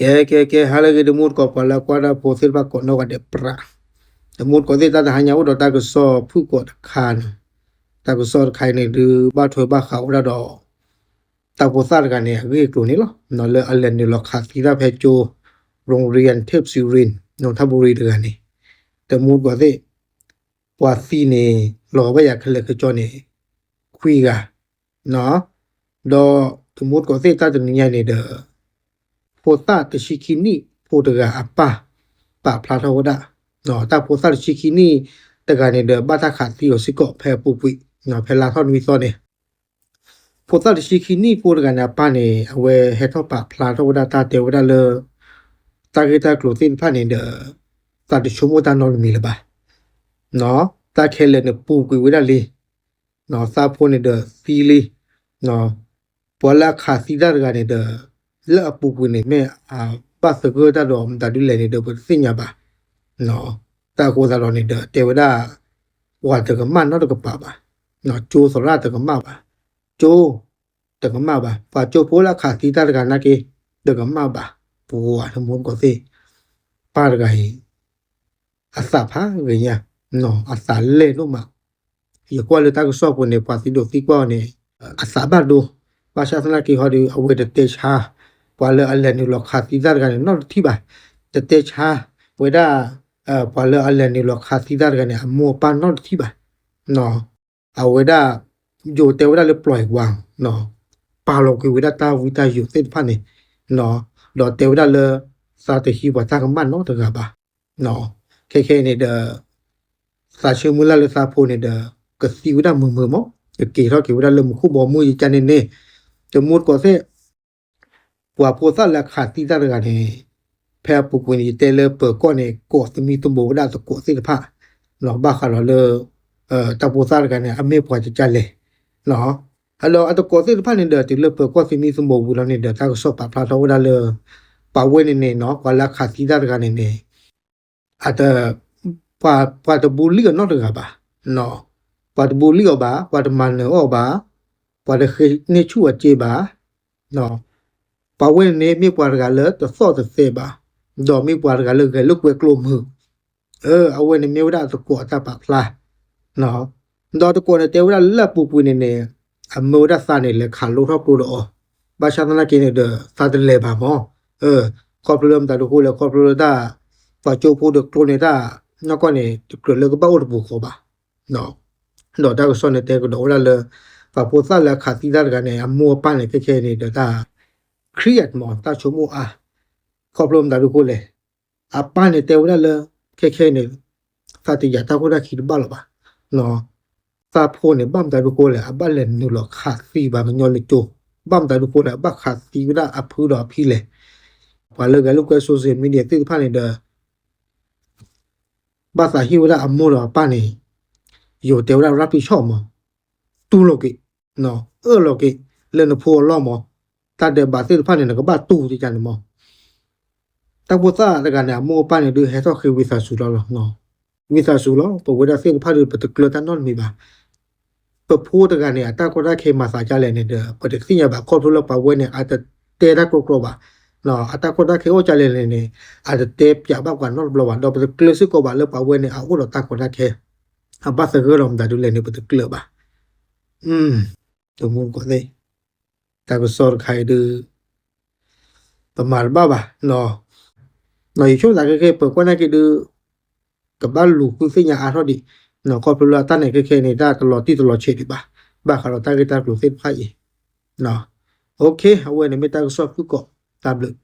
ကဲ ကဲ ကဲ ဟါလၢအဂ့ၤ တမူတကိး ပှၤလၢကွၢ်တၢ်ဖိသ့ၣ်တဖၣ်ကိးနီၢ်ဂၤဒဲးပြး, တမူတကိးသ့ၣ် တၢ်တဟါညါအိၣ်ဒီးတၢ်ကစီၣ်ဖုၣ်ကိးတခါန့ၣ်, တၢ်ကစီၣ်တခါအံၤန့ၣ်ဒုး ဘၣ်ထွဲဘၣ်ဃးဝဲဒၣ်ဒီး တၢ်ဖိသၣ်တဂၤန့ၣ် အဂ့ၢ်အကျိၤန့ၣ်လီၤ. လၢအလဲၤနုာ်လီၤခးသံတၢ်ဖဲကၠိ ရိၣ်ရံယၣ် ထ့ၣ်စူရ့ၣ် နီၣ်ထၣ်ဘူရံတဂၤန့ၣ်, တမူတကိးသ့ၣ် ပှၤသံန့ၣ် လီၤဘၣ်ယၤခဲလၢာ်ခဲဆ့န့ၣ် ခွံဂၤ ဒီးတမူတကိးသ့ၣ် တၢ်တနံၤညါန့ၣ်ဒီး ဖိသၣ်တဆံခံနံၣ်ဖိတဂၤအပၢ် ပာ်ဖျါထီၣ်ဝဲဒၣ်, တၢ်ဖိသၣ်တဆံခံနံၣ်တဂၤန့ၣ်ဒီး ဘၣ်တၢ်ခးသံအီၤစ့ၢ်ကီးဖဲအပူၤကွံာ် ဖဲလါထီၣ်နွံသီန့ၣ်, ဖိသၣ်တဆံခံနံၣ်ဖိတဂၤန့ၣ် အပၢ်န့ၣ် အဝဲဟဲထီၣ်ပာ်ဖျါထီၣ်ဝဲဒၣ်တၢ် တဲဝဲဒၣ်လၢ တၢ်ဂ့ၢ်တၢ်ကျိၤသ့ၣ်တဖၣ်န့ၣ်ဒီး သးတဆိကမိၣ်တၢ်နီတမံၤလၢၤဘၣ်. တၢ်ခဲလၢာ်န့ၣ်ပူၤကွံာ်ဝဲဒၣ်လံ, သးဖိန့ၣ်ဒီးသံလံ, ပှၤလၢအခးသံတၢ်တဂၤန့ၣ်ဒီး လၢအပူၤကွံာ်န့ၣ် မ့ၢ်အဘၣ်သဂၢၢ်တၢ်ဒီးမတၤဒ်လဲၣ်န့ၣ်ဒီး ပတသ့ၣ်ညါဘၣ်. တၢ်အဃိသတးဒီးန့ၣ်ဒီး တဲဝဲဒၣ် ပှၤတကမၣ်နီတကပၤဘၣ်, ကၠိသရၣ်တကမၣ်ဘၣ်, ကၠိတကမၣ်ဘၣ်, ပှၤကၠိဖိလၢအခးသံတၢ်တဂၤနာ်က့ တကမၣ်ဘၣ်. ပှၤတမူတကိးသ့ၣ် ပၢ်တဂၤအံၤ အသးဖးဂ့ၤညါ, အသးလဲၢ်ဒိၣ်မး. ယကွၢ်လၢတၢ်ကစီၣ်ပူၤန့ၣ် ပှၤသံဒိးသံကွၢ်အီၤန့ၣ် အသးဘၣ်ဒိ, ဘၣ်ဆၣ်သနာ်က့ဟီဒီး အဝဲတတဲဆါ ပှၤလၢအလဲၤနုာ်လီၤခးသံတၢ်တဂၤန့ၣ် နီတထံၣ်ဘၣ်. တတဲဆါဝဲဒၣ် ပှၤလၢအလဲၤနုာ်လီၤခးသံတၢ်တဂၤန့ၣ် အမိၢ်အပၢ်နီတထံၣ်ဘၣ်. အဝဲဒၣ် ယိၤတဲဝဲဒၣ်လၢပျီၢ်အံၤဝါ ပာ်လီၤကွံာ်ဝဲဒၣ်တၢ်ဝံတၢ်ယိးသ့ၣ်တဖၣ်န့ၣ်, ဒီးတဲဝဲဒၣ်လၢ သးတဟံးပှၤတၢ်ကမၣ်နီတဂၤဘၣ်. ခဲခဲအံၤန့ၣ်ဒီး သးဆၢမုၢ်လၢ်လၢသးဖိန့ၣ်ဒီး ကသံဝဲဒၣ်မုာ်မုာ်မး, ကက့ၤထီၣ်က့ၤဝဲဒၣ်လၢမူခိၣ်ဘီမုၢ်ယကါန့ၣ်န့ၣ်, တမူတကိးသ့ၣ် ပှၤဖိသၣ်လၢအခးသံတၢ်တဂၤန့ၣ် ဖဲအပူၤကွံာ်န့ၣ် ယတဲလၢပၢၤကီၢ်န့ၣ် ကိးသမံသမိးဝဲဒၣ်သကိးသ့ၣ်တဖၣ်, ဘၣ်ဃးဒီးလၢ တၢ်ဖိသၣ်တဂၤန့ၣ် အမ့ၢ်ပှၤကကၢ်လဲၣ်, ဒီးအသကိးသ့ၣ်တဖၣ်န့ၣ်ဒီး တုၤလၢပၢၤကီၢ်သမံသမိးဝံၤလီၤန့ၣ်ဒီး တၢ်ကစီၣ်ပာ်ဖျါထီၣ်ဝဲဒၣ်လၢ ပှၤဝဲန့ၣ်န့ၣ်နီၤ ပှၤလၢအခးသံတၢ်တဂၤန့ၣ်န့ၣ် အတ ပှၤတဘူလံၣ်အီၤနီတဂၤဘၣ်, ပှၤတဘူလံၣ်အီၤဘၣ်, ပှၤတမၤနၢၤအီၤဘၣ်, ပှၤတဃ့န့ၢ်ဆူၣ်အစ့ဘၣ်, ပှၤဝဲန့ၣ်န့ၣ် မ့ၢ်ပှၤတဂၤလၢတသီၣ်တသဲးဘၣ်, ဒီးမ့ၢ်ပှၤတဂၤလၢဂဲၤလိာ်ကွဲကျိမုာ်, အဝဲန့ၣ်မ့ၢ်ဝဲဒၣ်အသကိးအတၢ်ပာ်ဖျါ ဒီးတကိးန့ၣ်တဲဝဲဒၣ်လၢအပူၤကွံာ်န့ၣ်န့ၣ် အမၢဝဲဒၣ်သးန့ၣ် လဲၤခးလိထီၣ်ကျိဒီးအီၤ, ဘၣ်ဆၣ်သနာ်က့န့ၣ်ဒီး သးတလဲၤဘၣ်မး, ခီဖျိလၢမတၤဒုးဃိလဲၣ် ခီဖျိလၢတၢ် ပှၤကၠိဖိဒီးကျိန့ၣ်တၢ် နီၢ်ကီၢ်န့ၣ် တကြၢးလၢကဘၣ်အိၣ်တပူၤဃီဘၣ်, ဒီးတၢ်ကစီၣ်န့ၣ်တဲကဒီးဝဲဒၣ်လၢ ပှၤဖိသၣ်လၢအခးသံတၢ်တဂၤန့ၣ် အမိၢ်အပၢ်န့ၣ် ခဲခဲအံၤန့ၣ်ဒီးတၢ် ခရံာ်အမး တၢ်ဆိကမိၣ်အါ, ခီဖျိမတၤဒုးဃိလဲၣ် အပၢ်န့ၣ်တဲဝဲဒၣ်လၢ ခဲခဲအံၤန့ၣ် သးတယာ်တၢ်ခိၣ်တၢ်ခံတဘၣ်လီၤဘၣ်, သးဖိန့ၣ် ဘၣ်မတၤဒုးဃိလဲၣ် အဘၣ်လဲၤနုာ်လီၤခးသံပှၤကညီလၢကၠိ, ဘၣ်မတၤဒုးဃိလဲၣ် အဘၣ်ခးသံဝဲဒၣ်အဖုဒီးအဖံလဲၣ်, ပှၤလၢဂဲၤလိာ်ကွဲ social media သ့ၣ်တဖၣ်န့ၣ်ဒီး ဘၣ်သးဟ့ၣ်ဝဲဒၣ်အမိၢ်ဒီးအပၢ်န့ၣ် ယိၤတဲဝဲဒၣ် รับผิดชอบ မး, တူၢ်လိာ်က့ၤ, အၢၣ်လီၤက့ၤ လၢနဖိအလီၢ်မး, တၢ်ဒဲးဘးသ့ၣ်တဖၣ်န့ၣ် နကဘၣ်တူၢ်တကးန့ၣ်မး, တၢ်ဖိသၣ်တဂၤန့ၣ် အမိၢ်အပၢ်န့ၣ်ဒုးဟဲထီၣ်ဃ့ဝံသးစူၤလီၤလီၤ, ဝံသးစူၤလီၤ ပဝဲဒၣ်သ့ၣ်တဖၣ်ဒုး ပတကျၢၤတၢ်နီတမံၤဘၣ်, ပဖိတဂၤန့ၣ် အတၢ်ကီတၢ်ခဲမၤသးဒ်လဲၣ်န့ၣ်ဒီး ပတသ့ၣ်ညါဘၣ် ခီဖျိလၢပှၤဝဲန့ၣ် အတတဲတၢ်ကျိကျိဘၣ်, အတၢ်ကီတၢ်ခဲအိၣ်ဒ်လဲၣ်န့ၣ်န့ၣ် အတတဲပၠးဘၣ်ပှၤနီတဘျီဘၣ် ဒီးပတကျၢၤစ့ၢ်ကီးဘၣ်လၢပှၤဝဲန့ၣ် အအိၣ်ဒီးတၢ်ကီတၢ်ခဲ အဘၣ်သဂၢၢ်ဒီးမတၤဒ်လဲၣ်န့ၣ် ပတကျၢၤဘၣ်, တမူတကိးသ့ၣ် တၢ်ကစီၣ်တခါအံၤဒုး ပမၤတဘၣ်ဘၣ်, ယဆိကမိၣ်သးခဲခဲ ပၢၤကီၢ်နာ်က့ဒုး ကဘၣ်လူၤဃုသ့ၣ်ညါအါထီၣ်ဒံး, ခီဖျိလၢအတၢ်န့ၣ်ခဲခဲန့ၣ် တၢ်တလီၤတံၢ်တလီၤဆဲးဒံးဘၣ်, ဘၣ်ဃးဒီးတၢ်ဂ့ၢ်တၢ်ကျိၤသ့ၣ်တဖၣ်အံၤ, အဝဲန့ၣ်မ့ၢ်တၢ်ကစီၣ်ဖုၣ်ကိာ်, တၢ်ဘျုး